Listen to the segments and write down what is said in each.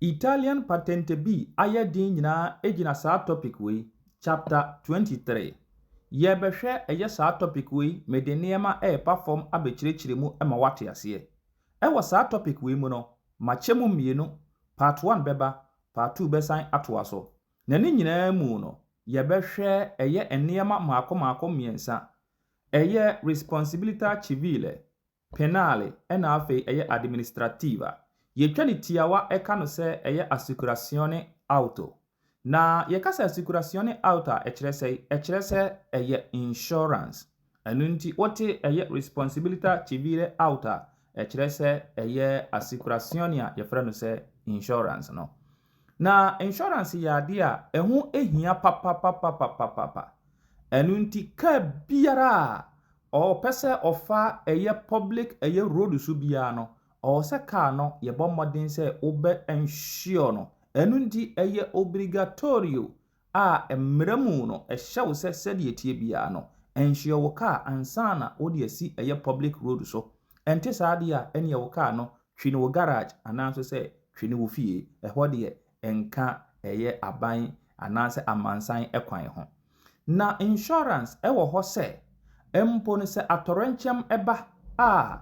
Italian Patente B ayɛ den nyinaa gyina saa topic wei, chapter 23. Yɛrebɛhwɛ ɛyɛ saa topic wei, mede nneɛma ɛreba fam abɛkyerɛkyerɛ mu ma woate aseɛ. Ɛwɔ saa topic wei mu no, makyɛ mu mmienu. Part 1 bɛba, part 2 bɛsan atoa so. Na ne nyinaa mu no, yɛbɛhwɛ ɛyɛ nneɛma mmaako mmaako mmiɛnsa. Ɛyɛ responsabilità civile, penale, ɛna afei ɛyɛ amministrativa. Yɛtwa ne tiawa ɛka no sɛ ɛyɛ assicurazione auto. Na yɛka sɛ assicurazione auto a, ɛkyerɛ sɛ ɛkyerɛ sɛ ɛyɛ insurance. Ɛno nti wote ɛyɛ responsabilità civile auto a, ɛkyerɛ sɛ ɛyɛ assicurazione a yɛfrɛ no sɛ insurance no. Na insurance yɛ adeɛ a ɛho hia papapapapapa. Ɛno nti kaa biara a ɔpɛ sɛ ɔfa ɛyɛ public ɛyɛ road so biara no, ɔwɔ sɛ kaa no yɛbɔ mmɔden sɛ wobɛ insure no. Ɛno nti ɛyɛ obbligatorio a mmerɛ mu no ɛhyɛ wo sɛ sɛdeɛ tie biara no, insure wo kaa ansa na wode asi ɛyɛ public road so. Ɛnte saa deɛ a, ɛneɛ wo kaa no twi no wɔ garage anaa nso sɛ twi no wɔ fie. Ɛhɔ deɛ ɛnka ɛyɛ aban anaasɛ amansan kwan ho. Na insurance ɛwɔ hɔ sɛ mpo no sɛ atɔrɛnkyɛm ɛba a,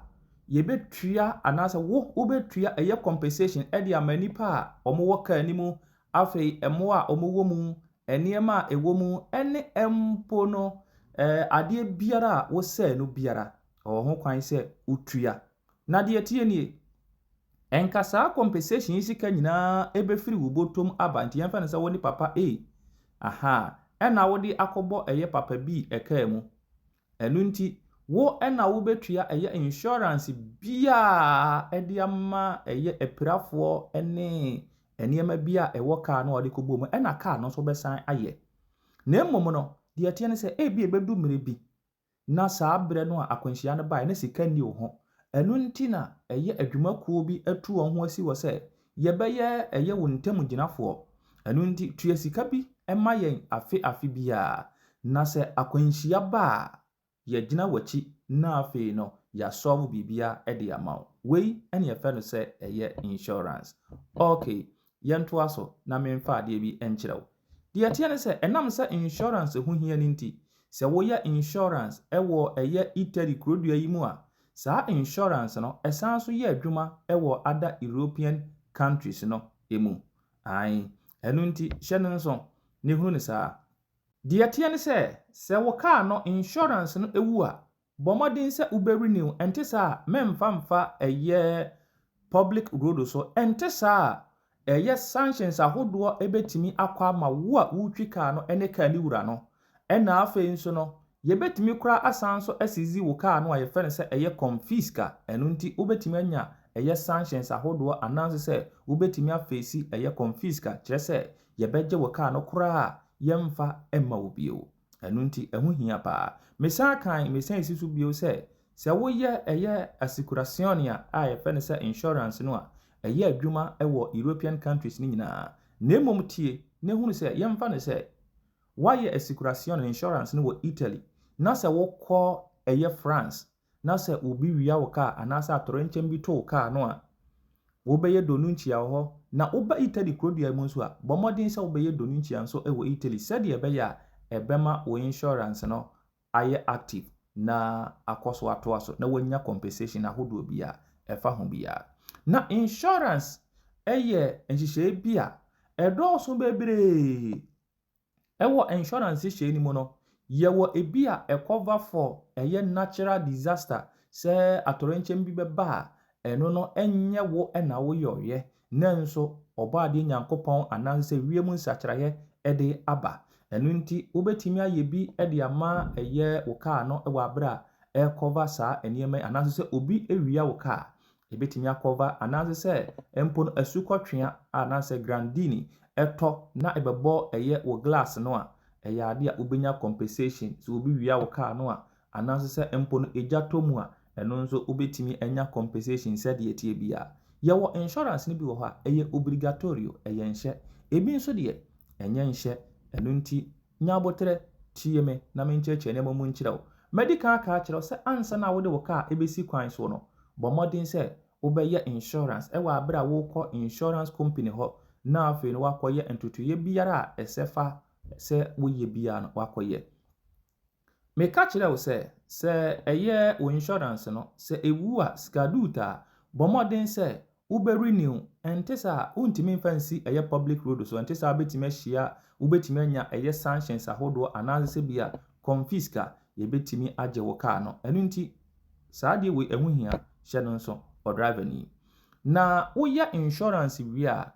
yɛbɛtua anaasɛ wo wobɛtua ɛyɛ compensation ɛde ama nnipa a wɔwɔ kaa no mu, afei mmoa a wɔwɔ mu, nneɛma a ɛwɔ mu, ɛne mpo no adeɛ biara a wosɛe no biara, ɔwɔ ho kwan sɛ wotua. Na deɛ tie nie, ɛnka saa compensation yi sika nyinaa ɛbɛfiri wo bɔtɔm aba. Nti yɛmfa no sɛ wo ne papa A, aha, ɛna wode akɔbɔ ɛyɛ papa B ɛkaa mu. Ɛno nti wo ɛna wobɛtua ɛyɛ insurance biara ɛde ama ɛyɛ apirafoɔ ne nneɛma bi a ɛwɔ kaa no a wɔde kɔbɔ mu, ɛna kaa no nso bɛsan ayɛ. Na mmom no, deɛ ɛteɛ ne sɛ ebi ɛbɛdu mmerɛ bi na saa berɛ no a akwanhyia no baeɛ na sika nni wo ho. Ɛno nti na ɛyɛ adwumakuo bi atu wɔn ho asi hɔ sɛ yɛbɛyɛ ɛyɛ wo ntam gyinafoɔ. Ɛno nti tua sika bi ma yɛn afe afe biara. Na sɛ akwanhyia ba a, yɛgyina w'akyi na afei no yɛasɔlve biribiara de ama wo. Wei ɛna yɛfrɛ no sɛ ɛyɛ insurance. Okay, yɛntoa so na memfa adeɛ bi nkyerɛ wo. Deɛ ɛteɛ ne sɛ ɛnam sɛ insurance ho hia no nti, sɛ woyɛ insurance ɛwɔ ɛyɛ Italy kurodua yi mu a, saa insurance no ɛsan so yɛ adwuma ɛwɔ other European countries no mu. Ae, ɛno nti hyɛ no nso ne hunu ne saa. Deɛ ɛteɛ ne sɛ, sɛ wo kaa no insurance no ewu a, bɔ mmɔden sɛ wobɛ renew. Ɛnte saa a, mɛmfa mfa ɛyɛ public road so. Ɛnte saa a, ɛyɛ sanctions ahodoɔ ɛbɛtumi akɔ ama wo a wotwi kaa no ne kaa no wura no. Ɛna afei nso no, yɛbɛtumi koraa asan so asisi wo kaa no a yɛfrɛ no sɛ ɛyɛ confisca. Ɛno nti wobɛtumi anya ɛyɛ sanctions ahodoɔ anaasɛ sɛ wobɛtumi afeesi ɛyɛ confisca, kyerɛ sɛ yɛbɛgye wo kaa no koraa a yɛmfa mma wo bio. Ɛno nti ɛho hia paa. Mesan kan mesan esi so bio sɛ sɛ woyɛ ɛyɛ assicurazione a yɛfrɛ no sɛ insurance no a, ɛyɛ adwuma ɛwɔ European countries no nyinaa. Na mmom tie na ehunu sɛ yɛmfa no sɛ woayɛ assicurazione insurance no wɔ Italy na sɛ wokɔ ɛyɛ France na sɛ obi wia wo kaa anaasɛ atɔrɛnkyɛm bi to wo kaa no a, wobɛyɛ denuncia wɔ hɔ. Na woba Italy kurodua mu nso a, bɔ mmɔden sɛ wobɛyɛ denuncia nso wɔ Italy sɛdeɛ ɛbɛyɛ a ɛbɛma wo insurance no ayɛ active na akɔ so atoa so na woanya compensation ahodoɔ bi a ɛfa ho biara. Na insurance ɛyɛ nhyehyɛeɛ bi a ɛdɔɔso bebree. Ɛwɔ insurance nhyehyɛeɛ no mu no, yɛwɔ ebi a ɛcover for ɛyɛ natural disaster, sɛ atɔrɛnkyɛm bi bɛba a, ɛno no ɛnyɛ wo ɛna woyɛɔyɛ nanso Ɔbɔadeɛ Nyankopɔn anaasɛ wiem nsakyerɛeɛ ɛde aba. Ɛno nti wobɛtumi ayɛ bi de ama ɛyɛ wo kaa no wɔ abere a ɛrecover saa nneɛma yi, anaasɛ sɛ obi awia wo kaa, ebɛtumi acover, anaasɛ sɛ mpo no asukɔtwea anaasɛ grandine ɛtɔ na ɛbɛbɔ ɛyɛ wo glass no a, ɛyɛ adeɛ a wobɛnya compensation. Sɛ obi wia wo kaa no a, anaasɛ sɛ mpo no egya tɔ mu a, ɛno nso wobɛtumi anya compensation sɛdeɛ ɛteɛ biara. Yɛwɔ insurance no bi wɔ hɔ a ɛyɛ obbligatorio, ɛyɛ nhyɛ. Ebi nso deɛ ɛnyɛ nhyɛ. Ɛno nti nya abotrɛ tie me na menkyerɛkyerɛ nneɛma mu nkyerɛ wo. Mɛdi kan aka akyerɛ wo sɛ ansa na wode wo kaa ɛbɛsi kwan so no, bɔ mmɔden sɛ wobɛyɛ insurance wɔ abere a wokɔ insurance company hɔ na afei no wakɔyɛ ntotoeɛ biara a ɛsɛ fa sɛ woyɛ biara no wakɔyɛ. Meka kyerɛ wo sɛ ɛyɛ wo insurance no, sɛ ɛwu a, scaduta a, bɔ mmɔden sɛ wobɛ renew. Ɛnte saa a, wontumi mfa nsi ɛyɛ public road so. Ɛnte saa, wobɛtumi ahyia, wobɛtumi anya ɛyɛ sanctions ahodoɔ anaasɛ sɛ bi a confisca, yɛbɛtumi agye wo car no. Ɛno nti saa adeɛ wei ɛho hia, hyɛ no nso, ɔdriver ni. Na woyɛ insurance wie a,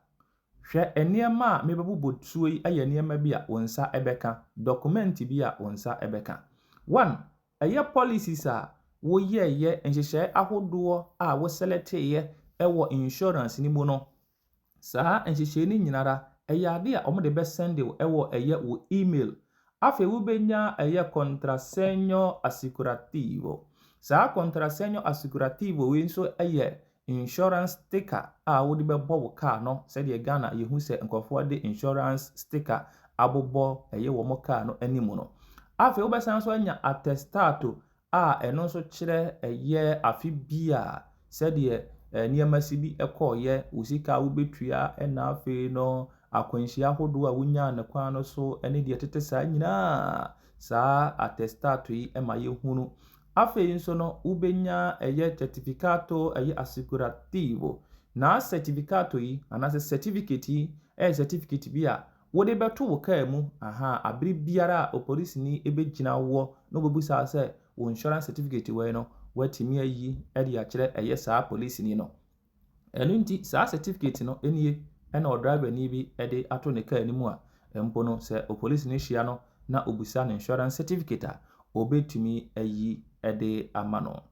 hwɛ, nneɛma a mebɛbobɔ soɔ yi yɛ nneɛma bi a wo nsa bɛka, document bi a wo nsa bɛka. One, ɛyɛ policies a woyɛɛyɛ, nhyehyɛe ahodoɔ a woselecteeɛ wɔ insurance no mu no, saa nhyehyɛe no nyinara ɛyɛ ade a wɔde bɛsend wo wɔ ɛyɛ wo email. Afei wobɛnya ɛyɛ contrassegno assicurativo. Saa contrassegno assicurativo wei nso yɛ insurance sticker a wode bɛbɔ wo car no, sɛdeɛ Ghana yɛhu sɛ nkurɔfoɔ de insurance sticker abobɔ ɛyɛ wɔn car no anim no. Afei wobɛsan nso anya attestato a ɛno nso kyerɛ ɛyɛ afe bi a sɛdeɛ nneɛma si bi kɔɔeɛ, wo sika a wobɛtua, ɛna afei no akwanhyia ahodoɔ a wonyaa no kwan no so ne deɛ ɛtete saa nyinaa, saa attestato yi ma yɛhunu. Afei nso no, wobɛnya ɛyɛ certificato ɛyɛ assicurativo. Na certificato yi anaasɛ certificate yi ɛyɛ certificate bi a wode bɛto wo kaa mu aha abere biara a opolisini bɛgyina wɔ na wɔbɛbusa sɛ wo insurance certificate wei no, woatumi ayi de akyerɛ ɛyɛ saa polisini no. Ɛno nti saa certificate no nie ɛna ɔdriverni bi de ato ne kaa no mu a mpo no sɛ opolisini hyia no na obisa no insurance certificate a, obɛtumi ayi de ama no.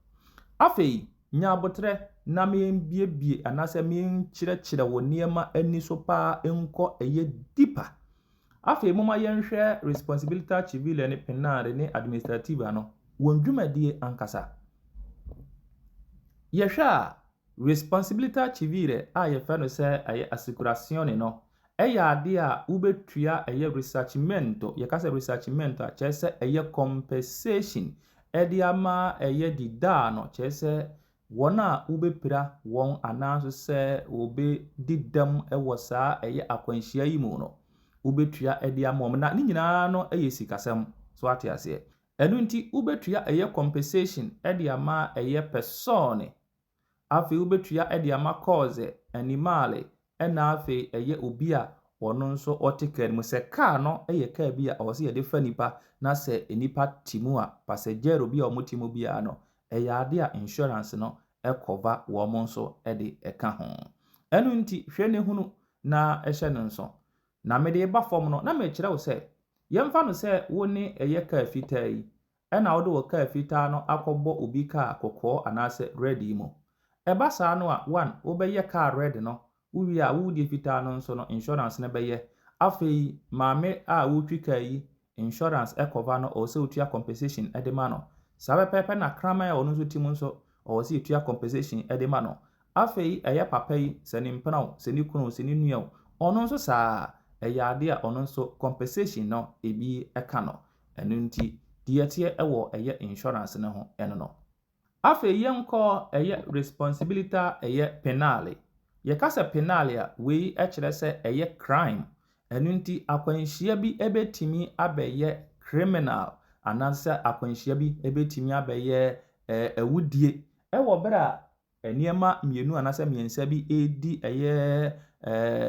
Afei nya abotrɛ na membiebie anaasɛ menkyerɛkyerɛ wo nneɛma ani so paa nkɔ ɛyɛ deeper. Afei momma yɛnhwɛ responsabilità civile ne penale ne administrativa no, wɔn dwumadie ankasa. Yɛhwɛ a, responsabilità civile a yɛfrɛ no sɛ ɛyɛ assicurazione no, ɛyɛ adeɛ a wobɛtua ɛyɛ risarcimento. Yɛka sɛ risarcimento a, kyerɛ sɛ ɛyɛ compensation ɛde ama ɛyɛ di danno, kyerɛ sɛ wɔn a wobɛpira wɔn anaa nso sɛ wɔbɛdi dɛm wɔ saa ɛyɛ akwanhyia yi mu no, wobɛtua de ama wɔn. Na ne nyinaa no yɛ sikasɛm, so ate aseɛ. Ɛno nti wobɛtua ɛyɛ compensation de ama ɛyɛ persone. Afei wobɛtua de ama cose, animali, ɛna afei ɛyɛ obi a ɔno nso ɔte kaa no mu. Sɛ kaa no yɛ kaa bi a ɛwɔ sɛ yɛde fa nipa na sɛ nipa te mu a, passeggero bi a wɔte mu biara no, ɛyɛ ade a insurance no cover wɔn nso de ka ho. Ɛno nti hwɛ ne hunu na ɛhyɛ no nso. Na mede ba fam no, na mekyerɛ wo sɛ yɛmfa no sɛ wo ne ɛyɛ kaa fitaa yi ɛna wode wɔ kaa fitaa no akɔbɔ obi kaa kɔkɔɔ anaasɛ red yi mu. Ɛba saa no a, one, wobɛyɛ kaa red no, wowie a, wo deɛ fitaa no nso no, insurance no bɛyɛ. Afei maame a wotwi kaa yi, insurance ɛcover no, ɔwɔ sɛ wotua compensation de ma no. Saa pɛpɛɛpɛ na kraman a ɔno nso te mu nso, ɔwɔ sɛ yɛtua compensation de ma no. Afei ɛyɛ papa yi, sɛ ne mpena o, sɛ ne kunu o, sɛ ne nua o, ɔno nso saa, ɛyɛ adeɛ a ɔno nso compensation no ebi ka no. Ɛno nti deɛ ɛteɛ wɔ ɛyɛ insurance no ho ɛno no. Afei yɛnkɔ ɛyɛ responsabilità ɛyɛ penale. Yɛka sɛ penale a, wei kyerɛ sɛ ɛyɛ crime. Ɛno nti akwanhyia bi bɛtumi abɛyɛ criminal anaasɛ akwanhyia bi bɛtumi abɛyɛ awudie ɛwɔ berɛ a nneɛma mmienu anaasɛ mmiɛnsa bi redi ɛyɛ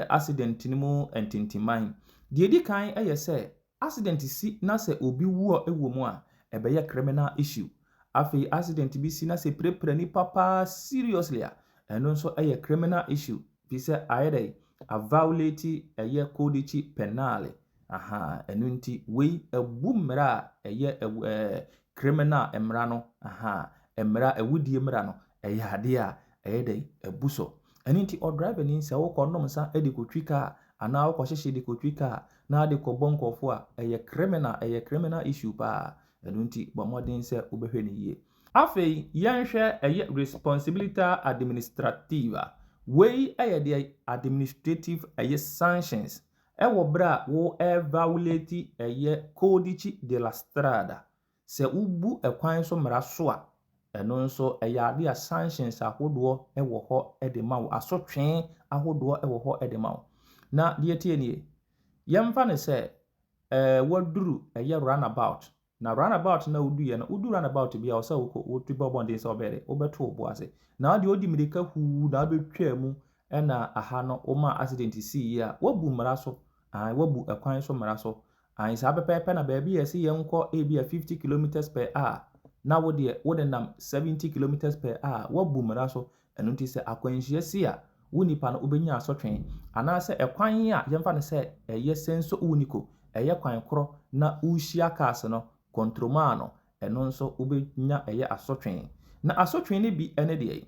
accident no mu ntintiman. Deɛ ɛdi kan yɛ sɛ accident si na sɛ obi wu a wɔ mu a, ɛbɛyɛ criminal issue. Afei accident bi si na sɛ pirapira nipa paa seriously a, ɛno nso yɛ criminal issue fi sɛ ayɛ dɛ aviolate ɛyɛ codice penale. Aha, ɛno nti wei ɛbu mmara a ɛyɛ criminal mmara no. Aha, mmara awudie mmara no, ɛyɛ adeɛ a ɛyɛ dɛ ɛbu so. Ɛno nti ɔdriver ni, sɛ wokɔ nom nsa de kɔtwi kaa anaa wokɔhyehyɛ de kɔtwi kaa na de kɔbɔ nkurɔfoɔ a, ɛyɛ criminal, ɛyɛ criminal issue paa. Ɛno nti bɔ mmɔden sɛ wobɛhwɛ no yie. Afei yɛnhwɛ ɛyɛ responsabilità administrativa. Wei ɛyɛ deɛ administrative ɛyɛ sanctions ɛwɔ berɛ a wo ɛviolate ɛyɛ codice della strada. Sɛ wobu ɛkwan so mmara so a, Ɛno nso ɛyɛ ade a sanctions ahodoɔ wɔ hɔ de ma wo, asotwe ahodoɔ wɔ hɔ de ma wo. Na deɛ tie nie, yɛmfa no sɛ waduru ɛyɛ roundabout. Na roundabout na woduiɛ no, wodu roundabout bi a ɔsɛ wokɔ wotu bɔ mmɔden sɛ wobɛyɛ dɛ wobɛto wo bo ase. Na wodeɛ wodi mmirika huu na wobɛtwaa mu ɛna aha no woma accident sii yi a, woabu mmara so. Ae, woabu ɛkwan so mmara so. Ae, saa pɛpɛɛpɛ na baabi a yɛsɛ yɛnkɔ ebi a 50 kilometers per hour na wo deɛ wode nam 70 kilometers per hour, woabu mmara so. Ɛno nti sɛ akwanhyia si a, wo nipa no wobɛnya asotwe. Anaasɛ ɛkwan a yɛmfa no sɛ ɛyɛ senso unico, ɛyɛ kwan korɔ na worehyia cars no, contromano, ɛno nso wobɛnya ɛyɛ asotwe. Na asotwe no bi ne deɛ,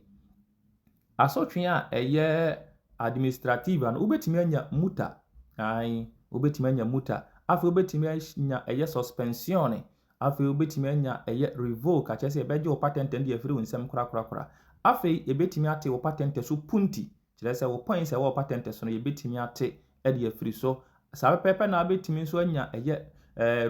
asotwe a ɛyɛ administrative no, wobɛtumi anya multa. Ae, wobɛtumi anya multa. Afei wobɛtumi anya ɛyɛ suspension. Afei wobɛtumi anya ɛyɛ revoke, akyerɛ sɛ yɛbɛgye wo patente no de afiri wo nsam korakorakora. Afei yɛbɛtumi ate wo patente so punti, kyerɛ sɛ wo points a ɛwɔ wo patente so no, yɛbɛtumi ate de afiri so. Saa pɛpɛɛpɛ na wobɛtumi nso anya ɛyɛ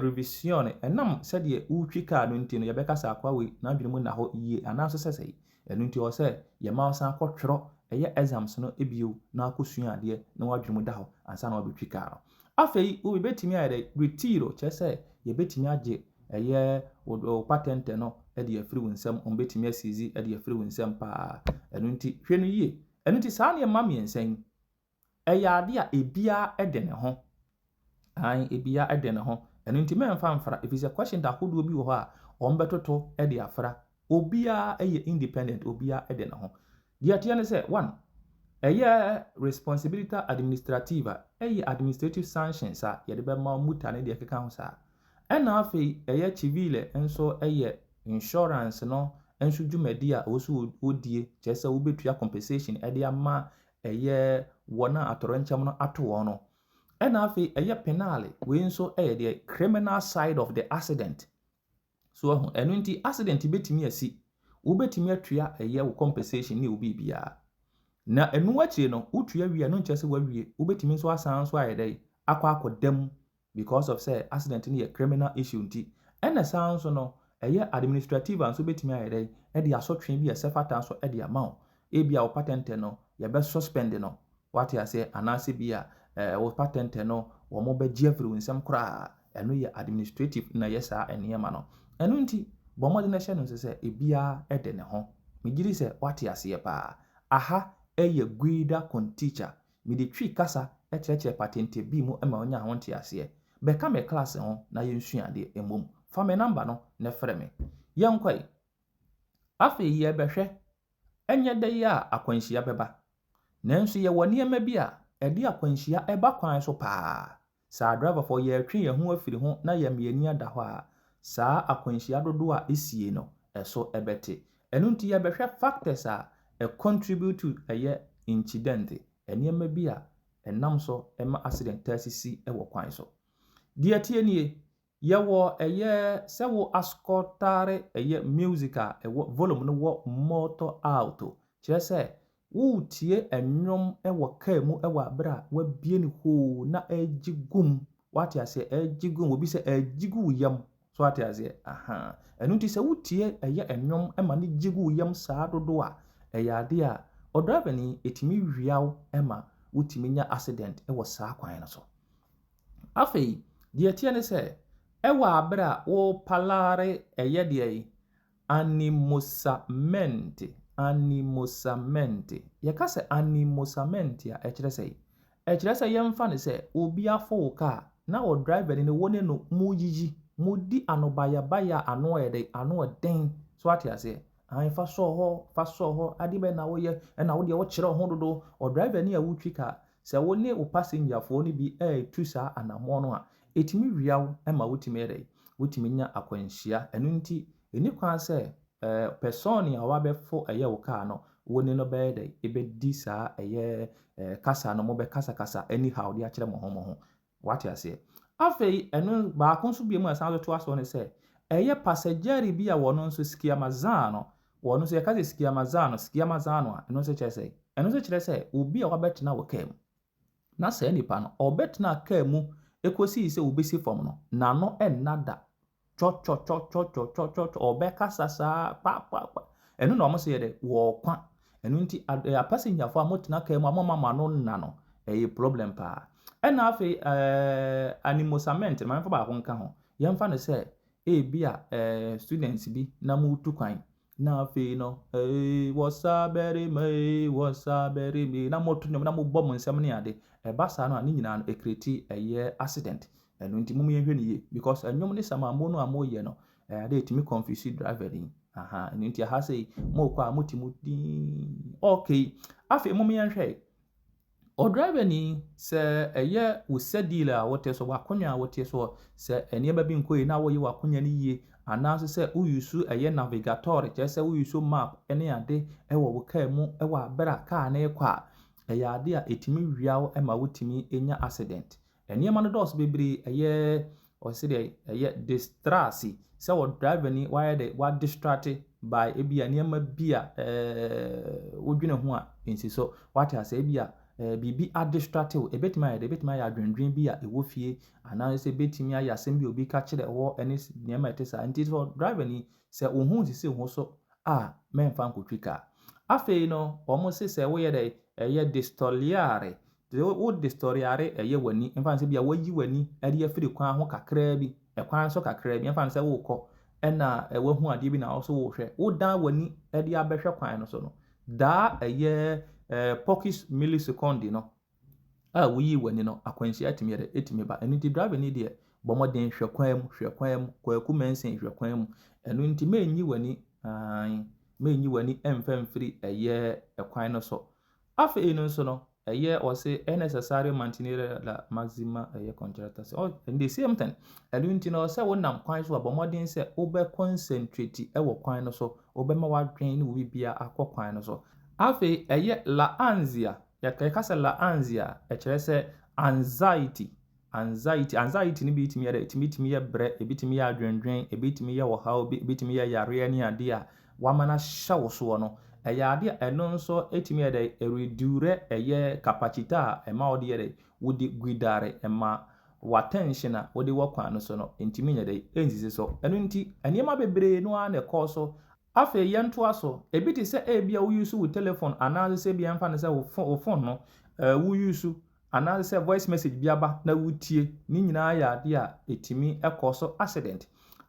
revisione. Ɛnam sɛdeɛ wotwi kaa no nti no, yɛbɛka sɛ akoa wei n'adwene mu nna hɔ yie anaasɛ sɛ sɛe. Ɛno nti ɛwɔ sɛ yɛma wo san kɔtwerɛ ɛyɛ exams no bio na akɔsua adeɛ na w'adwene mu da hɔ ansa na wabɛtwi kaa no. Afei wobɛtumi ayɛ dɛ ritiro, kyerɛ sɛ yɛbɛtumi agye ɛyɛ wo patente no de afiri wo nsam, wɔbɛtumi aseize de afiri wo nsam paa. Ɛno nti hwɛ no yie. Ɛno nti saa nneɛma mmiɛnsa yi, ɛyɛ ade a ebiara de ne ho. Ae, ebiara de ne ho. Ɛno nti mɛmfa mfra, ɛfiri sɛ question ahodoɔ bi wɔ hɔ a wɔbɛtoto de afra. Obiara yɛ independent, obiara de ne ho. Deɛ ɛteɛ ne sɛ, one, ɛyɛ responsabilità amministrativa, ɛyɛ administrative sanctions a yɛde bɛma multa ne deɛ ɛkeka ho saa. Ɛna afei ɛyɛ civile nso yɛ insurance no nso dwumadi a ɛwɔ sɛ wodie, kyerɛ sɛ wobɛtua compensation de ama ɛyɛ wɔn a atɔrɔnkyɛm no ato wɔn no. Ɛna afei ɛyɛ penale, wei nso yɛ deɛ criminal side of the accident. So ɛho, ɛno nti accident bɛtumi asi, wobɛtumi atua ɛyɛ wo compensation ne wo biribiara. Na ɛno akyire no, wotua wie a, ɛno nkyerɛ sɛ woawie. Wobɛtumi nso asan nso ayɛ dɛ akɔ akɔda mu because of sɛ accident no yɛ criminal issue nti. Ɛna saa nso no, ɛyɛ administrative a nso bɛtumi ayɛ dɛ ɛde asotwe bi a ɛsɛ fata nso ɛde ama wo. Ebia wo patente no, yɛbɛ suspend no. Wate aseɛ? Anaasɛ bi a wo patente no, wɔn bɛgye afiri wo nsam koraa. Ɛno yɛ administrative na ɛyɛ saa nneɛma no. Ɛno nti, bɔ mmɔden na hyɛ no nso sɛ ebiara de ne ho. Megye di sɛ wate aseɛ paa. Aha ɛyɛ Guida con Teacher. Mede Twi kasa kyerɛkyerɛ patente bi mu ma wonya ho nteaseɛ. Bɛka me class ho na yɛnsua adeɛ mmom. Fa me number no na frɛ me. Yɛnkɔ yi. Afei yɛbɛhwɛ ɛnyɛ dɛ yi a akwanhyia bɛba. Nanso yɛwɔ nneɛma bi a ɛde akwanhyia ɛba kwan so paa. Saa driverfoɔ yɛretwe yɛn ho afiri ho na yɛn ani ada hɔ a, saa akwanhyia dodoɔ a ɛsie no, ɛso ɛbɛte. Ɛno nti yɛbɛhwɛ factors a ɛcontribute to ɛyɛ incident, nneɛma bi a ɛnam so ma accident taa sisi wɔ kwan so. Deɛ tie nie, yɛwɔ ɛyɛ sɛ wo ascoltare ɛyɛ music a ɛwɔ volume no wɔ molto alto, kyerɛ sɛ woretie nnwom wɔ kaa mu wɔ abere a wabue no hoo na ɛregye gum. Wate aseɛ? Ɛregye gum. Obi sɛ ɛregye gu wo yam. So wate aseɛ? Aha. Ɛno nti sɛ wotie ɛyɛ nnwom ma no gye gu wo yam saa dodo a, ɛyɛ adeɛ a ɔdriver ɛtumi wia wo ma wotumi nya accident wɔ saa kwan no so. Afei, deɛ ɛteɛ ne sɛ, ɛwɔ abere a woparlare ɛyɛ deɛ yi, animosamente, animosamente. Yɛka sɛ animosamente a, ɛkyerɛ sɛ ɛkyerɛ sɛ yɛmfa no sɛ obi afo wo kaa na ɔdriver no wo ne no moyiyi, modi anobayabaya a ano yɛ dɛ, ano ɔden. So ate aseɛ? Ae, fa sɔɔ hɔ, fa sɔɔ hɔ, ade bɛn na woyɛ, ɛna wo deɛ wokyerɛ wo ho dodo. Ɔdriver ni a wotwi kaa, sɛ wo ne wo passengerfoɔ no bi ɛretu saa anammɔn no a, ɛtumi wia wo ma wotumi yɛ dɛ, wotumi nya akwanhyia. Ɛno nti, ɛni kwan sɛ persone a wabɛfo ɛyɛ wo kaa no, wo ne no bɛyɛ dɛ, ɛbɛdi saa ɛyɛ kasa no, mobɛkasakasa anyhow de akyerɛ mo ho mo ho. Wate aseɛ? Afei, ɛno baako nso bio mu a ɛsan so toa so ne sɛ, ɛyɛ passeggeri bi a wɔno nso schiamazzano, wɔno nso yɛka sɛ schiamazzano, schiamazzano a, ɛno nso kyerɛ sɛ, ɛno nso kyerɛ sɛ obi a wabɛtena wɔ kaa mu. Na saa nipa no, ɔbɛtena kaa mu ekosii sɛ obesi fam no, n'ano ɛnna da. Twɔtwɔtwɔtwɔtwɔtwɔtwɔ, ɔbɛkasa saa kpakpakpa. Ɛno na wɔn sɛ yɛ dɛ wɔɔkwa. Ɛno nti apassengerfoɔ a motena kaa mu a moma mo ano nna no, ɛyɛ problem paa. Ɛna afei animosament, ma memfa baako nka ho. Yɛmfa no sɛ ebi a students bi na moretu kwan, na afei no wɔsa barima ee, wɔsa barima ee, na moto nnwom na mobɔ mo nsam ne ade. Ɛba saa no a, ne nyinaa no ɛcreate ɛyɛ accident. Ɛno nti mom yɛnhwɛ no yie because nnwom ne samammo no a moyɛ no, ɛyɛ ade a ɛtumi confuse driver ni. Aha, ɛno nti aha sei mokɔ a mote mu dinn. Okay, afei mom yɛnhwɛ. Ɔdriver ni, sɛ ɛyɛ wo sedile a wote so, w'akonnwa a wote so, sɛ nneɛma bi nkɔ yie na woyɛ w'akonnwa no yie, anaasɛ sɛ wouse ɛyɛ navigatore, kyerɛ sɛ wouse map ne ade wɔ wo kaa mu wɔ abere a kaa no rekɔ a, ɛyɛ ade a ɛtumi wia wo ma wotumi nya accident. Nneɛma no dɔɔso bebree. Ɛyɛ ɔsi deɛ ɛyɛ distrarsi, sɛ wɔ driver ni wayɛ dɛ wadistract by ebi a nneɛma bi a wodwene ho a nsi so. Wate ase? Ebi a biribi adistract wo, ebetumi ayɛ dɛ ebetumi ayɛ adwendwen bi a ɛwɔ fie, anaasɛ ebetumi ayɛ asɛm bi a obi ka kyerɛ wɔ ɛne nneɛma a ɛte saa. Nti sɛ driver ni sɛ wo ho nsisi wo ho so a, mɛmfa nkotwi kaa. Afei no wɔn se sɛ woyɛ dɛ ɛyɛ distogliere, wo distogliere ɛyɛ w'ani, mfa no sɛ bi a wayi w'ani ɛde afiri kwan ho kakraa bi, ɛkwan so kakraa bi, mfa no sɛ wokɔ ɛna wahu adeɛ bi na wo nso wohwɛ, wodan w'ani ɛde abɛhwɛ kwan no so no, daa ɛyɛ pochi millisecondi no a woyii w'ani no, akwanhyia atumi yɛ dɛ ɛtumi ba. Ɛno nti driver ni deɛ, bɔ mmɔden hwɛ kwan mu, hwɛ kwan mu. Kwaku Mensah, hwɛ kwan mu. Ɛno nti mɛnyi w'ani, ae, mɛnyi w'ani ɛmfa mfiri ɛyɛ ɛkwan no so. Afei no nso no, ɛyɛ ɔse è necessario mantenere la massima ɛyɛ concentrazione. Oh, the same thing. Ɛno nti no sɛ wonam kwan so a, bɔ mmɔden sɛ wobɛ concentrate ɛwɔ kwan no so, wobɛma w'adwene ne wo biribiara akɔ kwan no so. Afei ɛyɛ la ansia. Yɛka sɛ la ansia, ɛkyerɛ sɛ anxiety. Anxiety, anxiety no bi tumi yɛ dɛ, ɛtumi tumi yɛ brɛ, ebi tumi yɛ adwendwen, ebi tumi yɛ ɔhaw bi, ebi tumi yɛ yareɛ ne adeɛ a wama no ahyɛ wo soɔ no. Ɛyɛ adeɛ a ɛno nso tumi yɛ dɛ ɛredurre ɛyɛ capacità a ɛma wode yɛ dɛ wode guidare, ɛma w'attention a wode wɔ kwan no so no ntumi nyɛ dɛ ɛnsisi so. Ɛno nti nneɛma bebree no ara na ɛkɔɔ so. Afei yɛntoa so. Ebi te sɛ ebi a wouse wo telephone, anaasɛ sɛ ebi yɛmfa no sɛ wo phone no wouse, anaasɛ sɛ voice message bi aba na wotie, ne nyinaa yɛ adeɛ a ɛtumi ɛkɔ so accident.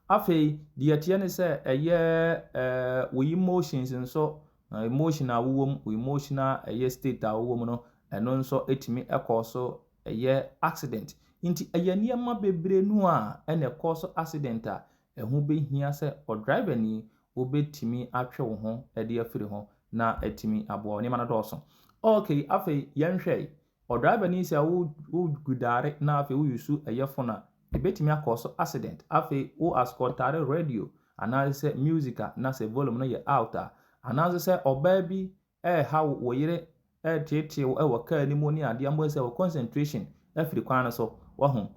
Afei deɛ ɛteɛ ne sɛ ɛyɛ wo emotions nso, emotion a wowɔ mu, wo emotional ɛyɛ state a wowɔ mu no, ɛno nso ɛtumi ɛkɔ so ɛyɛ accident. Nti ɛyɛ nneɛma bebree no a ɛna ɛkɔ so accident a ɛho bɛhia sɛ ɔdriver ni wobɛtumi atwe wo ho de afiri ho na atumi aboa wo. Nneɛma no dɔɔso. Okay, afei yɛnhwɛ ɔdriver ni, sɛ wo woguidare na afei wouse ɛyɛ phone a, ɛbɛtumi akɔ so accident. Afei wo ascoltare radio anaasɛ music a na sɛ volume no yɛ out a, anaasɛ sɛ ɔbaa bi ɛreha wo yere ɛreteetee wo ɛwɔ kaa no mu ne adeɛ mbɔ sɛ wo concentration afiri kwan no so. Wahu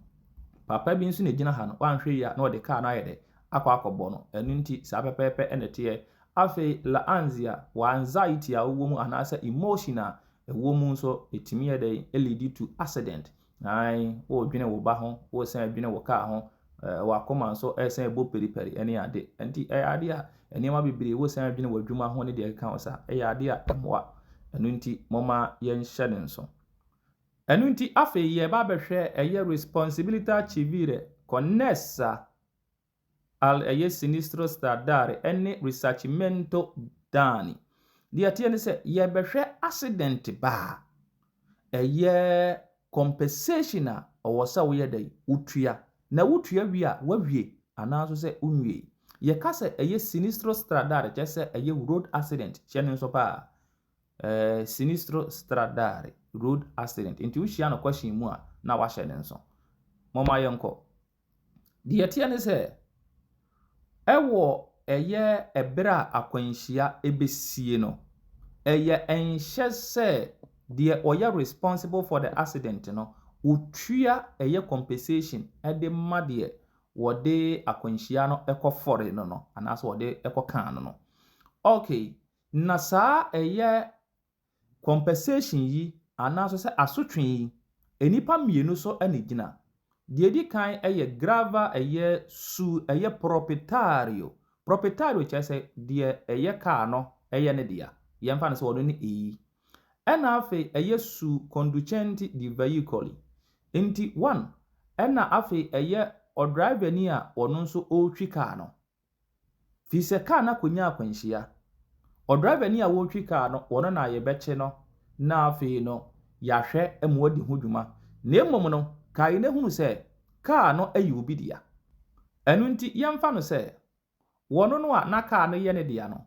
papa bi nso na gyina ha no, wanhwɛ yie a na ɔde kaa no ayɛ dɛ akɔ akɔbɔ no. Ɛno nti saa pɛpɛɛpɛ ɛna ɛteɛ. Afei la ansia, wɔ anxiety a wowɔ mu anaasɛ emotion a ɛwɔ mu nso, ɛtumi yɛ dɛ ɛlead to accident. Ae, wɔredwene wo ba ho, wɔresan dwene wo kaa ho, wakoma nso ɛresan bɔ periperi ɛne ade. Nti ɛyɛ ade a nneɛma bebree wɔresan dwene w'adwuma ho ne deɛ ɛkeka ho saa, ɛyɛ ade a ɛmmoa. Ɛno nti momma yɛnhyɛ ne nso. Ɛno nti afei yɛba abɛhwɛ ɛyɛ responsabilità civile connessa al ɛyɛ sinistro stradale ɛne risarcimento danni. Deɛ ɛteɛ ne sɛ yɛbɛhwɛ accident ba a, ɛyɛ compensation a ɔwɔ sɛ woyɛ dɛ wotua, na wotua wie a wawie anaa nso sɛ wonwie. Yɛka sɛ ɛyɛ sinistro stradale, kyerɛ sɛ ɛyɛ road accident. Kyerɛ ne nso paa, sinistro stradale, road accident. Nti wohyia no question mu a, na wahyɛ ne nso. Mɔma yɛnkɔ. Deɛ ɛteɛ ne sɛ ɛwɔ ɛyɛ ɛberɛ a akwanhyia ɛbɛsie no, ɛyɛ ɛnhyɛ sɛ deɛ ɔyɛ responsible for the accident no otua ɛyɛ compensation ɛde ma deɛ wɔde akwanhyia no ɛkɔfɔre no anaasɛ wɔde ɛkɔkaa no. Okay, na saa ɛyɛ compensation yi anaasɛ sɛ asotwe yi, nnipa mmienu so ɛna gyina. Deɛ edi kan ɛyɛ grava ɛyɛ su ɛyɛ proprietario. Proprietario kyerɛ sɛ deɛ ɛyɛ kaa no ɛyɛ ne dea. Yɛmfa no sɛ ɔno ne A. Ɛna afei ɛyɛ su conducente di veicoli. Nti one, ɛna afei ɛyɛ ɔdriver a ɔno nso ɔretwi kaa no. Firi sɛ kaa no akɔnya akwanhyia. Ɔdriver ni a wɔretwi kaa no, ɔno na yɛbɛkye no, na afei no yɛahwɛ ma wadi ho dwuma. Na mmom no, kae na hunu sɛ kaa no yɛ obi dea. Ɛno nti yɛmfa no sɛ wɔno no a na kaa no yɛ ne dea no,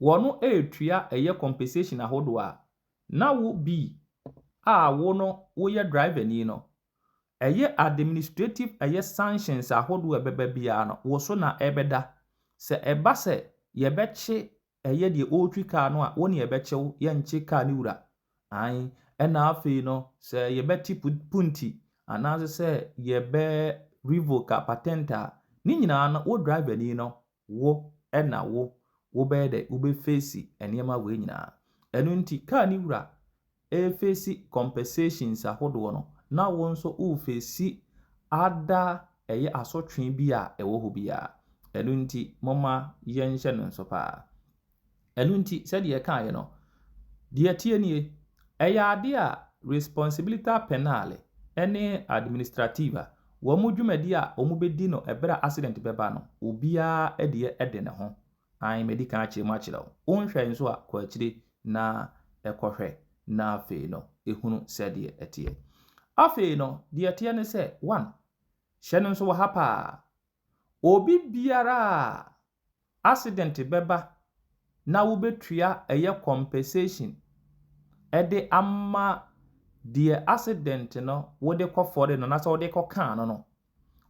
wɔno retua ɛyɛ compensation ahodoɔ a, na wo B a wo no woyɛ driver ni no, ɛyɛ administrative ɛyɛ sanctions ahodoɔ a ɛbɛba biara no, wo so na ɛbɛda. Sɛ ɛba sɛ yɛbɛkye ɛyɛ deɛ ɔretwi kaa no a, wo ne yɛbɛkye wo, yɛnkye kaa no wura. Ae, ɛna afei no, sɛ yɛbɛte punti anaasɛ sɛ yɛbɛ revoke patente a, ne nyinaa no, wo driver ni no, wo ɛna wo wobɛyɛ dɛ wobɛface nneɛma wei nyinaa. Ɛno nti kaa no wura ɛreface compensations ahodoɔ no, na wo nso woreface ada ɛyɛ asotwe bi a ɛwɔ hɔ biara. Ɛno nti momma yɛnhyɛ no nso paa. Ɛno nti sɛdeɛ yɛkaeɛ no, deɛ ɛteɛ nie, ɛyɛ adeɛ a responsabilità penale ne amministrativa, wɔn dwumadi a wɔbɛdi no ɛberɛ a accident bɛba no, obiara deɛ de ne ho. Ae, madi kan akyerɛ mu akyerɛ wo. Wonhwɛ nso a, kɔ akyire na ɛkɔhwɛ na afei no, ehunu sɛdeɛ ɛteɛ. Afei no, deɛ ɛteɛ ne sɛ, one, hyɛ no nso wɔ ha paa. Obi biara a accident bɛba na wobɛtua ɛyɛ compensation ɛde ama deɛ accident no wode kɔfɔre no anaasɛ wode kɔkaa no,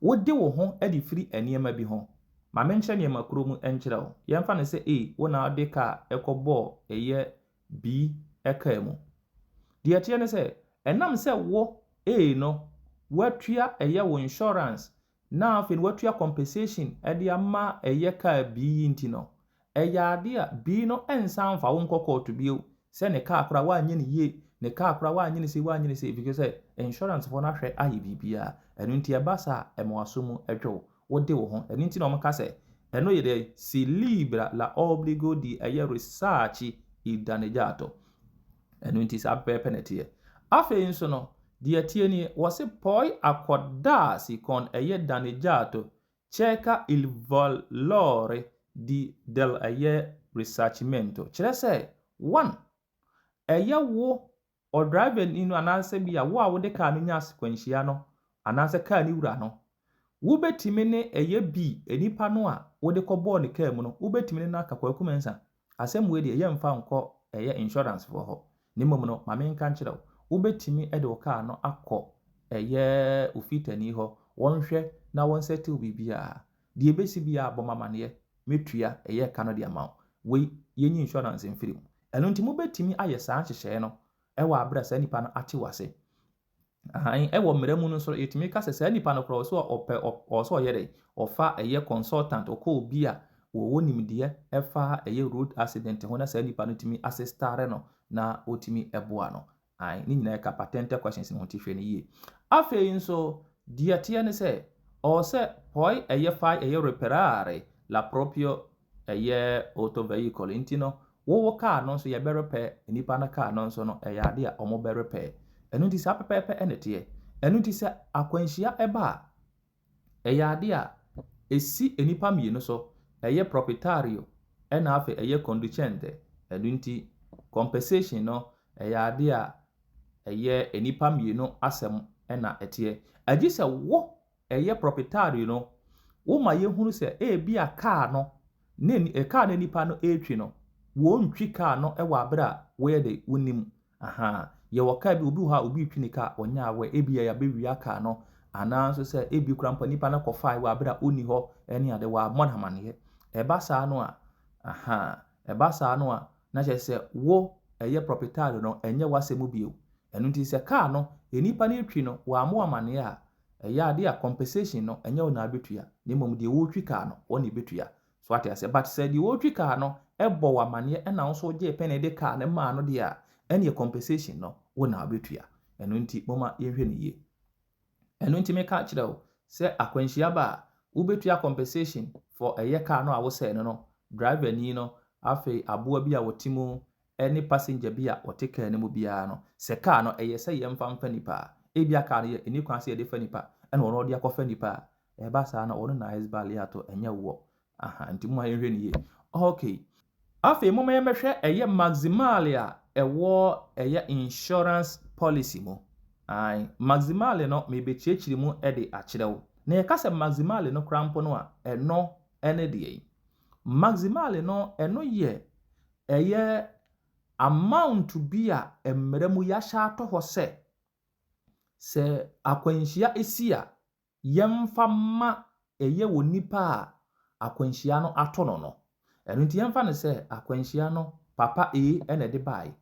wode wo ho de firi nneɛma bi ho. Ma menkyerɛ nneɛma koro mu nkyerɛ wo. Yɛmfa no sɛ A, wo na wode kaa ɛkɔbɔɔ ɛyɛ B kaa mu. Deɛ ɛteɛ ne sɛ, ɛnam sɛ wo A no, woatua ɛyɛ wo insurance na afei no woatua compensation de ama ɛyɛ kaa B yi nti no, ɛyɛ ade a B no nsan mfa wo nkɔ court bio sɛ ne kaa koraa woanyɛ no yie, ne kaa koraa woanyɛ no sei, woanyɛ no sei, because sɛ insurance foɔ no ahwɛ ayɛ biribiara. Ɛno nti ɛba saa a, ɛma w'aso mu dwo wo. Wode wo ho. Ɛno nti na wɔka sɛ ɛno yɛ dɛ si libera la obbligo di ɛyɛ risarcire il danneggiato. Ɛno nti saa pɛpɛɛpɛ na ɛteɛ. Afei nso no, deɛ ɛteɛ nie, wɔse può accordarsi con ɛyɛ danneggiato circa il valore di del ɛyɛ risarcimento. Kyerɛ sɛ, one, ɛyɛ wo ɔdriver ni no anaasɛ bi a wo a wode kaa no nya akwanhyia no anaasɛ kaa no wura no, wobɛtumi ne ɛyɛ B, nipa no a wode kɔbɔɔ ne kaa mu no, wobɛtumi ne no aka. Kwaku Mensah, asɛm wei deɛ yɛmfa nkɔ ɛyɛ insurance foɔ hɔ. Na mmom no, ma menka nkyerɛ wo, wobɛtumi de wo kaa no akɔ ɛyɛ ofitani hɔ, wɔnhwɛ na wɔnsettle biribiara. Deɛ ɛbɛsi biara, bɔ me amanneɛ, mɛtua ɛyɛ ka no de ama wo. Wei, yɛnyi insurance mfiri mu. Ɛno nti mobɛtumi ayɛ saa nhyehyɛeɛ no ɛwɔ abere a saa nipa no ate w'ase. Ahan, ɛwɔ mmara mu no nso, yɛtumi ka sɛ saa nipa no koraa ɔsɛ ɔpɛ ɔsɛ ɔyɛ dɛ ɔfa ɛyɛ consultant, ɔkɔ obi a wɔwɔ nimdeɛ ɛfa ɛyɛ road accident ho na saa nipa no tumi assistare no na ɔtumi ɛboa no. Ae, ne nyinaa ɛka patente questions no ho, nti hwɛ no yie. Afei nso, deɛ teɛ ne sɛ, ɔwɔ sɛ può ɛyɛ far ɛyɛ riparare la proprio ɛyɛ autoveicolo. Nti no, wowɔ kaa no nso yɛbɛ repair, nipa no kaa no nso no ɛyɛ ade a wɔn bɛ repair. Ɛno nti saa pɛpɛɛpɛ ɛna ɛteɛ. Ɛno nti sɛ akwanhyia ɛba a, ɛyɛ ade a ɛsi nnipa mmienu so, ɛyɛ proprietario ɛna afei ɛyɛ conducente. Ɛno nti compensation no ɛyɛ ade a ɛyɛ nnipa mmienu asɛm ɛna ɛteɛ. Agye sɛ wo ɛyɛ proprietario no, woma yɛhunu sɛ ebi a kaa no ne kaa no nipa no ɛretwi no, wɔntwi kaa no ɛwɔ abere a wɔyɛ de wonim. Aha, yɛwɔ kaa bi, obi wɔ hɔ a obi retwi ne kaa, ɔnyɛ aware, ebi a yɛabɛwia kaa no anaa nso sɛ ebi kora mpo nipa no kɔfae wɔ abere a ɔnni hɔ ɛne ade wɔammɔ no amanneɛ. Ɛba saa no a, aha, ɛba saa no a, na kyerɛ sɛ wo ɛyɛ proprietario no, ɛnyɛ w'asɛm bio. Ɛno nti sɛ kaa no nipa no retwi no wɔammɔ amanneɛ a, ɛyɛ ade a compensation no ɛnyɛ wo na abɛtua, na mmom deɛ wɔretwi kaa no wɔn na ɛbɛtua. So ate aseɛ? But sɛ deɛ wɔretwi kaa no ɛbɔ wɔ amanneɛ ɛna wo nso gye pɛn de kaa no maa no deɛ a, ɛneɛ compensation no wo na wobɛtua. Ɛno nti momma yɛnhwɛ no yie. Ɛno nti meka kyerɛ wo sɛ akwanhyia ba a, Wobɛtua compensation for ɛyɛ car no a wosɛe no, driver ni no, afei aboa bi a wɔte mu ne passenger bi a ɔte car no mu biara no. Sɛ car no ɛyɛ sɛ yɛmfa mfa nipa a, ebia car no yɛ ɛni kwan sɛ yɛde fa nipa, ɛna ɔno ɔde akɔfa nipa a, ɛba saa na ɔno na sbagliato, ɛnyɛ wɔ aha. Nti mo a yɛhwɛ no yie. Okay, afei mo yɛmɛhwɛ ɛyɛ maximale a ɛwɔ ɛyɛ insurance policy mu. Ae, maximale no, mebɛkyerɛkyerɛ mu de akyerɛ wo. Na yɛka sɛ maximale no koraa mpo no a, ɛno ne deɛ yi. Maximale no, ɛno yɛ ɛyɛ amount bi a mmerɛ mu yɛahyɛ ato hɔ sɛ akwanhyia esi a, yɛmfa ma ɛyɛ wɔ nipa a akwanhyia no ato no. Ɛno nti yɛmfa no sɛ akwanhyia no, papa A ɛna ɛde baeɛ.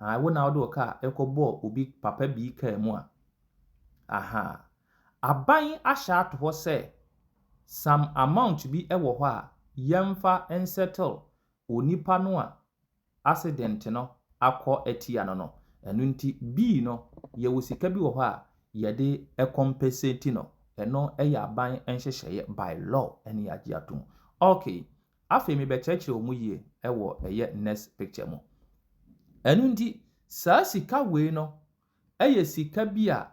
Ah, wo na wode wo kaa ɛkɔbɔɔ obi, papa B kaa mu a, aha, aban ahyɛ ato hɔ sɛ some amount bi wɔ hɔ a yɛmfa nsettle onipa no a accident no akɔ atia no. Ɛno nti B no, yɛwɔ sika bi wɔ hɔ a yɛde compensate no. Ɛno yɛ aban nhyehyɛeɛ by law ɛne yɛagye atom. Okay, afei mebɛkyerɛkyerɛ wɔn mu yie wɔ ɛyɛ next picture mu. Ɛno nti saa sika wei no yɛ sika bi a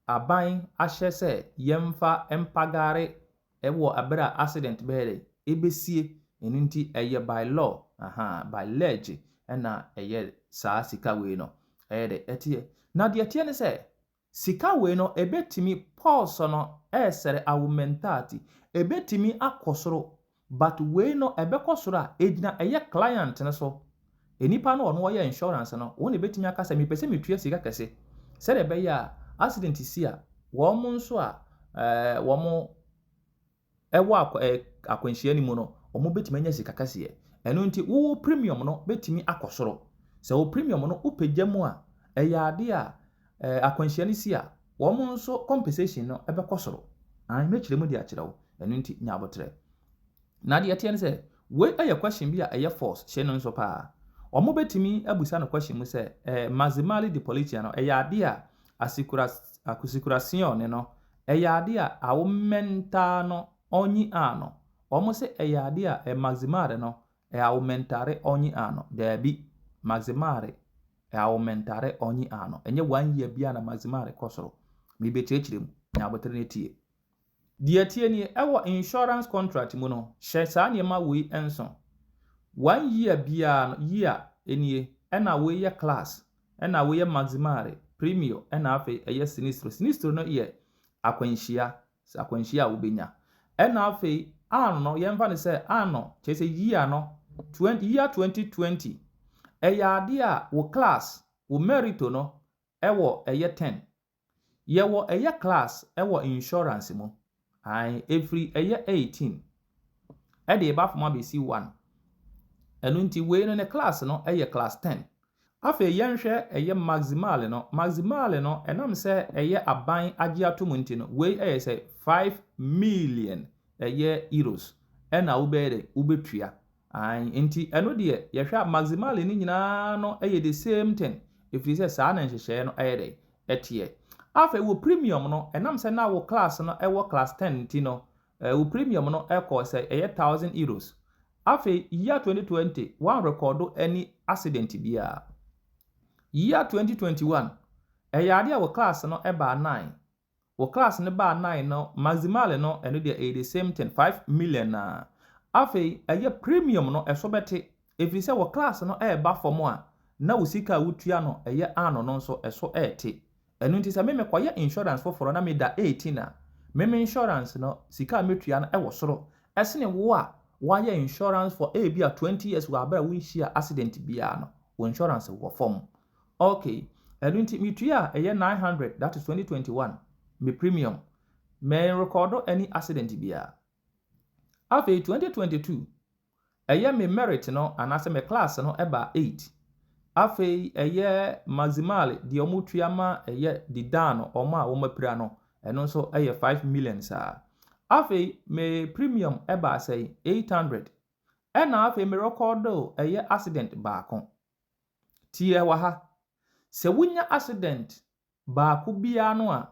aban ahyɛ sɛ yɛmfa mpagare wɔ abere a accident bɛyɛ dɛ ɛbɛsie. Ɛno nti ɛyɛ by law, aha, by legge ɛna ɛyɛ saa sika wei no ɛyɛ dɛ ɛteɛ. Na deɛ ɛteɛ ne sɛ sika wei no ɛbɛtumi possono essere aumentati, ɛbɛtumi akɔ soro, but wei no ɛbɛkɔ soro a, ɛgyina ɛyɛ client no so. Nipa no ɔno ɔyɛ insurance no, wɔn na ɛbɛtumi aka sɛ mepɛ sɛ metua sika kɛse sɛdeɛ ɛbɛyɛ a accident si a, wɔn nso a wɔn ɛwɔ akwanhyia no mu no, wɔn bɛtumi anya sika kɛseɛ. Ɛno nti wo premium no bɛtumi akɔ soro. Sɛ wo premium no wopagya mu a, ɛyɛ adeɛ a akwanhyia no si a, wɔn nso compensation no ɛbɛkɔ soro. Ayi, mɛkyerɛ mu de akyerɛ wo. Ɛno nti nya abotrɛ. Na deɛ ɛteɛ ne sɛ wei yɛ question bi a ɛyɛ false. Hyɛ no nso paa. Wɔn bɛtumi abusa no question mu sɛ maximale di polizza no, ɛyɛ adeɛ a assicurazione no, ɛyɛ adeɛ a aumenta no ogni anno. Wɔn sɛ ɛyɛ adeɛ a maximale no è aumentare ogni anno. Daabi, maximale è aumentare ogni anno. Ɛnyɛ one year bia na maximale kɔ soro. Mebɛkyerɛkyerɛ mu, nya abotrɛ no tie. Deɛ tie nie, ɛwɔ insurance contract mu no, hyɛ saa nneɛma wei nso. One year biara no, year nie, ɛna wei yɛ class, ɛna wei yɛ maximale, premium, ɛna afei ɛyɛ sinistro. Sinistro no yɛ akwanhyia, akwanhyia a wobɛnya. Ɛna afei anno no, yɛmfa no sɛ anno kyerɛ sɛ year no, 20, year 2020, ɛyɛ adeɛ a wo class, wo merito no ɛwɔ ɛyɛ 10. Yɛwɔ ɛyɛ class ɛwɔ insurance mu. Ae, ɛfiri ɛyɛ 18 ɛde ɛba fam abɛsi 1. Ɛno nti wei no ne class no ɛyɛ class 10. Afei yɛnhwɛ ɛyɛ maximale no. Maximale no, ɛnam sɛ ɛyɛ aban agye ato mu nti no, wei ɛyɛ sɛ 5 million ɛyɛ euros ɛna wobɛyɛ dɛ wobɛtua. Ae, nti ɛno deɛ yɛhwɛ a, maximale no nyinaa no ɛyɛ the same thing, ɛfiri sɛ saa na nhyehyɛeɛ no ɛyɛ dɛ ɛteɛ. Afei wo premium no, ɛnam sɛ na wo class no ɛwɔ class 10 nti no, wo premium no ɛkɔ sɛ ɛyɛ €1,000. Afei year 2020, wɔn record any accident biara. Year 2021, ɛyɛ adeɛ a wo class no ɛbaa 9. Wo class no baa 9 no, maximale no, ɛno deɛ ɛyɛ the same thing, 5 million na. Afei ɛyɛ premium no ɛso bɛte, ɛfiri sɛ wo class no ɛreba fam a, na wo sika a wotua no ɛyɛ ano no nso ɛso ɛɛte. Ɛno nti sɛ meme kɔyɛ insurance foforɔ na meda 18 a, meme insurance no sika a metua no ɛwɔ soro ɛsene wo a woayɛ insurance for ebi a 20 years wɔ abere a wonhyia accident biara no, wo insurance wɔ fam. Okay, ɛno nti metua a ɛyɛ 900, that is 2021 me premium, mɛ record any accident biara. Afei 2022, ɛyɛ me merit no anaasɛ me class no ɛba 8. Afei ɛyɛ maximale deɛ ɔmo tua ma ɛyɛ dida no, ɔmo a wɔn apira no, ɛno nso ɛyɛ 5 million saa. Afei me premium ɛba sɛ 800, ɛna afei me record ɛyɛ accident baako. Tie wɔ ha, sɛ wonya accident baako biara no a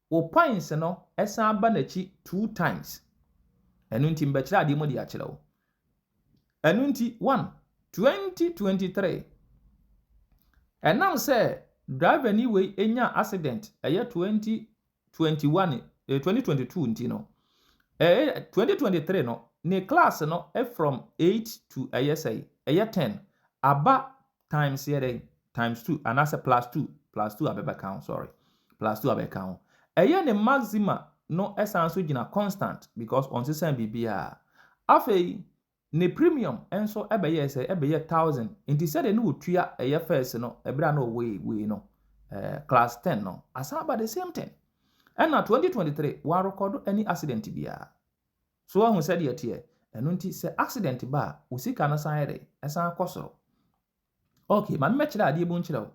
Wo points no san ba n'akyi two times. Ɛno nti mbɛkyerɛ adeɛ mu de akyerɛ wo. Ɛno nti 1, 2023, ɛnam sɛ driver ni wei nya accident ɛyɛ 2021, 2022 nti no, 2023 no ne class no from 8 to ɛyɛ sɛ ɛyɛ 10 aba times yɛ dɛ times 2 anaasɛ plus 2, plus 2 abɛbɛka ho, sorry, plus 2 abɛka ho. Ɛyɛ ne maxima no ɛsan so gyina constant because ɔnsesan biribiara. Afei ne premium nso ɛbɛyɛ sɛ ɛbɛyɛ 1000. Nti sɛdeɛ ne wɔtua ɛyɛ first no, ɛberɛ a na ɔwɔ wei no class 10 no, asan aba the same thing. Ɛna 2023 wɔarekɔdo any accident biara so. Wahu sɛdeɛ teɛ. Ɛno nti sɛ accident ba a, wo sika no san yɛ dɛ ɛsan kɔ soro. Okay, maame, mɛkyerɛ adeɛ bu nkyerɛ wo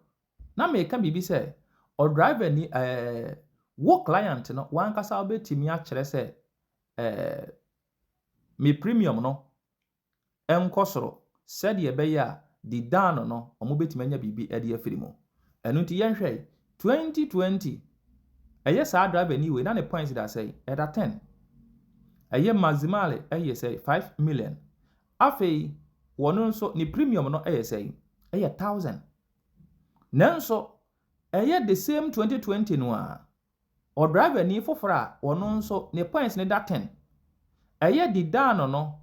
na meka biribi sɛ ɔdriver ni wo client no wankasa wobɛtumi akyerɛ sɛ me premium no ɛnkɔ soro sɛdeɛ ɛbɛyɛ a di down no ɔmo bɛtumi anya biribi ɛde afiri mu. Ɛno nti yɛnhwɛ 2020, ɛyɛ saa driver ni wei na ne points da sɛ ɛda 10, ɛyɛ maximale ɛyɛ sɛ 5 million. Afei wɔn nso ne premium no ɛyɛ sɛ ɛyɛ 1000. Nanso ɛyɛ the same 2020 no a, ɔdriver ni foforɔ a ɔno nso ne points ne da 10, ɛyɛ di down no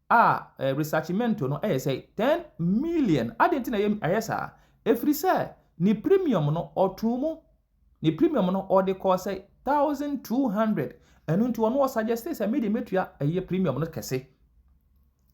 a risarcimento no ɛyɛ sɛ 10 million. Adi nti na ɛyɛ saa? Efiri sɛ ne premium no ɔtoo mu, ne premium no ɔde kɔɔ sɛ 1200. Ɛno nti ɔno ɔsuggest sɛ mede mɛtua ɛyɛ premium no kɛse,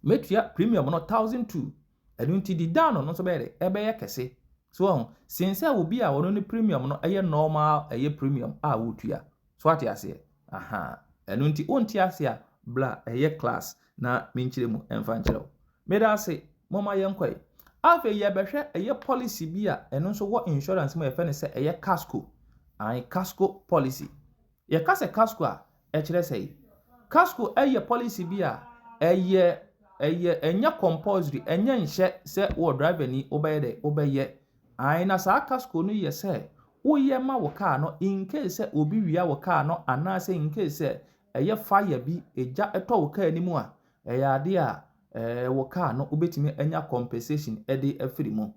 mɛtua premium no 1200. Ɛno nti di down no nso bɛyɛ dɛ ɛbɛyɛ kɛse so ɔho sen sɛ obi a ɔno ne premium no ɛyɛ normal, ɛyɛ premium a wotua so. Ate aseɛ? Aha, ɛno nti wonte ase a, bla ɛyɛ class na menkyerɛ mu ɛmfa nkyerɛ wo. Meda ase. Mɔma yɛnkɔe. Afei yɛbɛhwɛ ɛyɛ policy bi a ɛno nso wɔ insurance mu a yɛfrɛ no sɛ ɛyɛ casco. Ae, casco policy. Yɛka sɛ casco a, ɛkyerɛ sɛ casco ɛyɛ policy bi a ɛyɛ ɛnyɛ compulsory, ɛnyɛ nhyɛ sɛ wɔ driver ni wobɛyɛ dɛ wobɛyɛ. Ae, na saa casco no yɛ sɛ woyɛ ma wo car no in case sɛ obi wia wo car no anaasɛ in case sɛ ɛyɛ fire bi, egya ɛtɔ wo car no mu a, ɛyɛ adeɛ a wo car no wobɛtumi anya compensation ɛde afiri mu.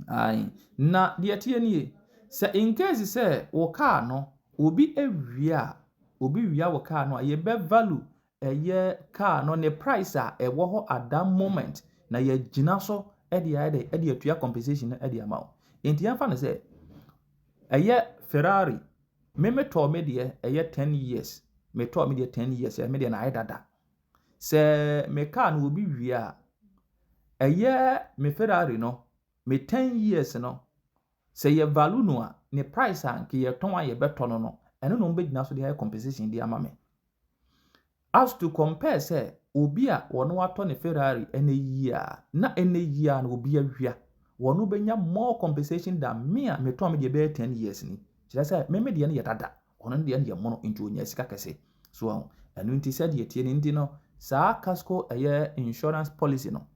Ae, na deɛ teɛ nie, sɛ in case sɛ wo car no obi awia a, obi wia wo car no a, yɛbɛ value ɛyɛ car no ne price a ɛwɔ hɔ at that moment na yɛgyina so ɛde ayɛ dɛ ɛde atua compensation no ɛde ama wo. Nti yɛmfa no sɛ ɛyɛ Ferrari, me metɔɔ me deɛ ɛyɛ 10 years, metɔɔ me deɛ 10 years, ɛyɛ me deɛ na ayɛ dada. Sɛ me car no obi wie a, ɛyɛ me Ferrari no, me 10 years no, sɛ yɛ value no a, ne price a nka yɛtɔn a yɛbɛtɔ no, ɛno na wɔn bɛgyina so de ayɛ compensation de ama me. As to compare sɛ obi a wɔn atɔ ne Ferrari ɛnɛ yie a, na ɛnɛ yie a na obi awia, wɔn bɛnya more compensation than me a metɔn me deɛ bɛyɛ 10 years ni. Kyerɛ sɛ me deɛ no yɛ dada, ɔno deɛ no yɛ mono, nti onya sika kɛse so. Ɛno nti sɛdeɛ tie no nti no, saa casco ɛyɛ insurance policy no,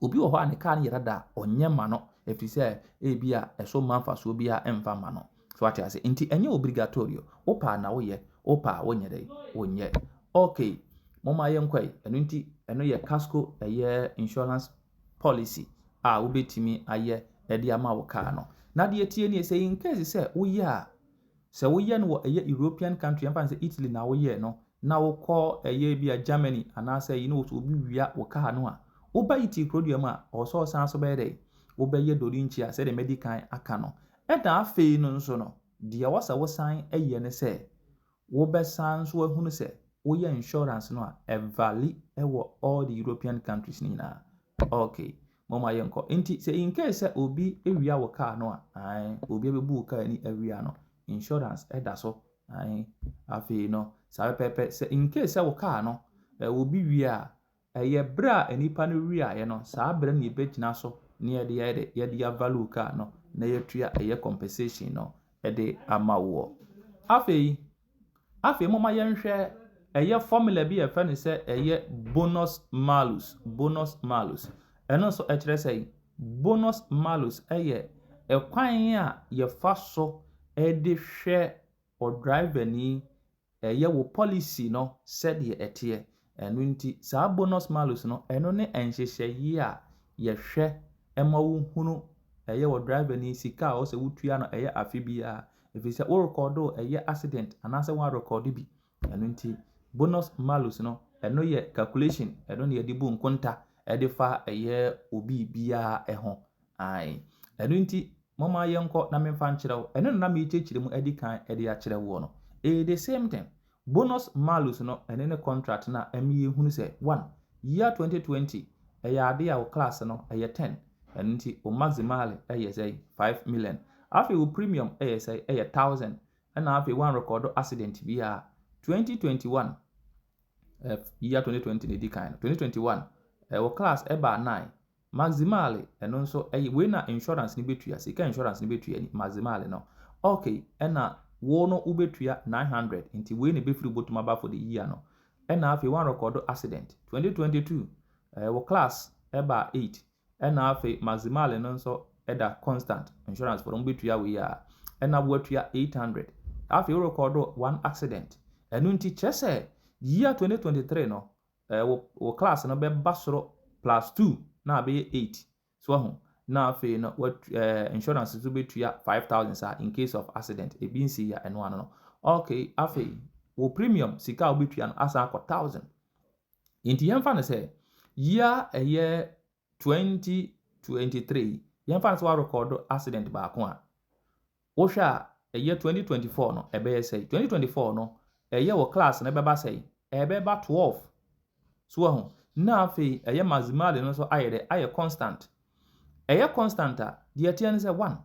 obi wɔ hɔ a ne car no yɛ dada a, ɔnyɛ ma no ɛfiri sɛ ebi a ɛso mma mfasoɔ bi a ɛmfa ma no so. Ate ase? Nti ɛnyɛ obligatorio. Wopɛ a na woyɛ, wopɛ a wonyɛ dɛ wonyɛ. Okay, momma yɛnkɔe. Ɛno nti ɛno yɛ casco ɛyɛ insurance policy a wobɛtumi ayɛ ɛde ama wo car no. Na deɛ tie nie, sɛ in case sɛ woyɛ a, sɛ woyɛ no wɔ ɛyɛ European country, yɛmfa no sɛ Italy na woyɛɛ no na wokɔ ɛyɛ bi a Germany anaasɛ yi na obi wia wo car no a, woba Italy kurodua mu a, ɔwɔ sɛ ɔsan so bɛyɛ dɛ wobɛyɛ denuncia sɛdeɛ madi kan aka no. Ɛna afei no nso no, deɛ ɛwɔ sɛ wosan yɛ ne sɛ wobɛsan nso ahunu sɛ woyɛ insurance no a, ɛvalid wɔ all the European countries no nyinaa. Okay, mɔma yɛnkɔ. Nti sɛ in case sɛ obi awia wo car no a, ae, obi abɛbu wo car ani awia no, insurance ɛda so. Ae, afei no saa pɛpɛɛpɛ, sɛ in case sɛ wo car no obi wie a, ɛyɛ berɛ a nipa no wiaeɛ no, saa berɛ no yɛbɛgyina so na yɛde yɛ de yɛde avalue car no na yɛatua ɛyɛ compensation no ɛde ama woɔ. Afei momma yɛnhwɛ ɛyɛ formula bi a yɛfrɛ no sɛ ɛyɛ bonus malus. Bonus malus, ɛno nso ɛkyerɛ sɛ bonus malus ɛyɛ ɛkwan a yɛfa so ɛde hwɛ. Ɔdriverni, ɛyɛ wo policy no sɛdeɛ ɛteɛ. Ɛno nti saa bonus malus no, ɛno ne nhyehyɛeɛ a yɛhwɛ ma wohunu ɛyɛ wɔ driverni sika a ɔsɛ wotua no ɛyɛ afe biara, ɛfiri sɛ worekɔdo ɛyɛ accident anaasɛ woarekɔdo bi. Ɛno nti bonus malus no, ɛno yɛ calculation, ɛno ne yɛde bu nkonta ɛde fa ɛyɛ obi biara ɛho ae. Ɛno nti mɔma yɛnkɔ na memfa nkyerɛ wo. Ɛno na mekyerɛkyerɛ mu adi kan ɛde akyerɛ woɔ no, ɛyɛ the same thing. Bonus malus no, ɛne ne contract no a ɛma yɛhunu sɛ one year 2020 ɛyɛ ade a wo class no ɛyɛ 10. Ɛno nti wo maximale ɛyɛ sɛ 5 million. Afei wo premium ɛyɛ sɛ ɛyɛ 1000. Ɛna afei one record accident bi a 2021, year 2020 na ɛdi kan no, 2021 ɛwɔ class ɛbaa 9. Maximale ɛno nso ɛyɛ wei na insurance no bɛtua sika. Insurance no bɛtua ni maximale no, okay. Ɛna wo no wobɛtua 900, nti wei na ɛbɛfiri bɔtɔm aba for the year no. Ɛna afei one record accident 2022, ɛwɔ class ɛbaa 8. Ɛna afei maximale no nso ɛda constant, insurance for no bɛtua wei a ɛna woatua 800. Afei wo record one accident. Ɛno nti kyerɛ sɛ year 2023 no, wo class no bɛba soro plus 2 na abɛyɛ 8 so ahu. Na afei no what insurance nso bɛtua 5000 saa in case of accident ebi nsi ya. Ɛno ano no, okay. Afei wo premium sika a wobɛtua no asan akɔ 1000. Nti yɛmfa no sɛ year ɛyɛ 2023, yɛmfa no sɛ woarekɔdo accident baako a, wohwɛ a ɛyɛ 2024 no ɛbɛyɛ sɛ 2024 no ɛyɛ wɔ class no ɛbɛba sɛ ɛbɛba 12 so ahu. Na afei ɛyɛ maximale no nso ayɛ dɛ ayɛ constant. Ɛyɛ constant a, deɛ ɛteɛ ne sɛ one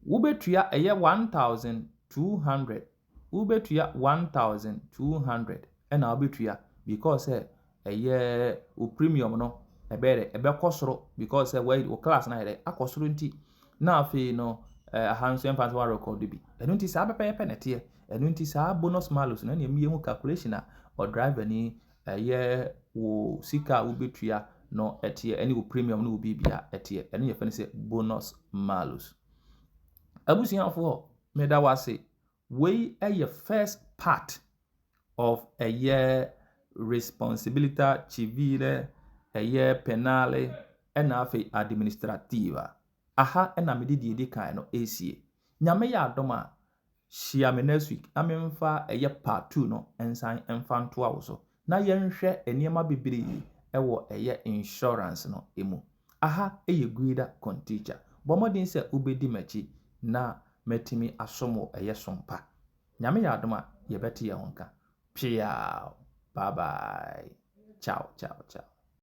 wobɛtua ɛyɛ 1200, wobɛtua 1200 ɛna wobɛtua because sɛ ɛyɛ wo premium no ɛbɛyɛ dɛ ɛbɛkɔ soro because sɛ wo class no ayɛ dɛ akɔ soro. Nti na afei no aha nso yɛmfa sɛ woarekɔdo bi. Ɛno nti saa pɛpɛɛpɛ na ɛteɛ. Ɛno nti saa bonus malus no, ɛna ɛmu calculation a ɔdriver ni ɛyɛ wo sika a wobɛtua no ɛteɛ, ɛne wo premium no wo biribia ɛteɛ. Ɛno yɛfrɛ no sɛ bonus malus. Abusuafoɔ, meda wo ase. Wei ɛyɛ first part of ɛyɛ responsabilità civile, ɛyɛ penale, ɛna afei administrativa. Aha ɛna mede deɛ ɛdi kan no ɛresie. Nyame yɛ adom a, hyia me next week na memfa ɛyɛ part two no nsan mfa ntoa wo so na yɛnhwɛ nneɛma bebree ɛwɔ ɛyɛ insurance no mu. Aha ɛyɛ Guida Conteacher. Bɔ mmɔden sɛ wobɛdi m'akyi na mɛtumi asom wɔ ɛyɛ som pa. Nyame yɛ adom a, yɛbɛte yɛn ho nka. Piao. Bye bye. Ciao, ciao, ciao.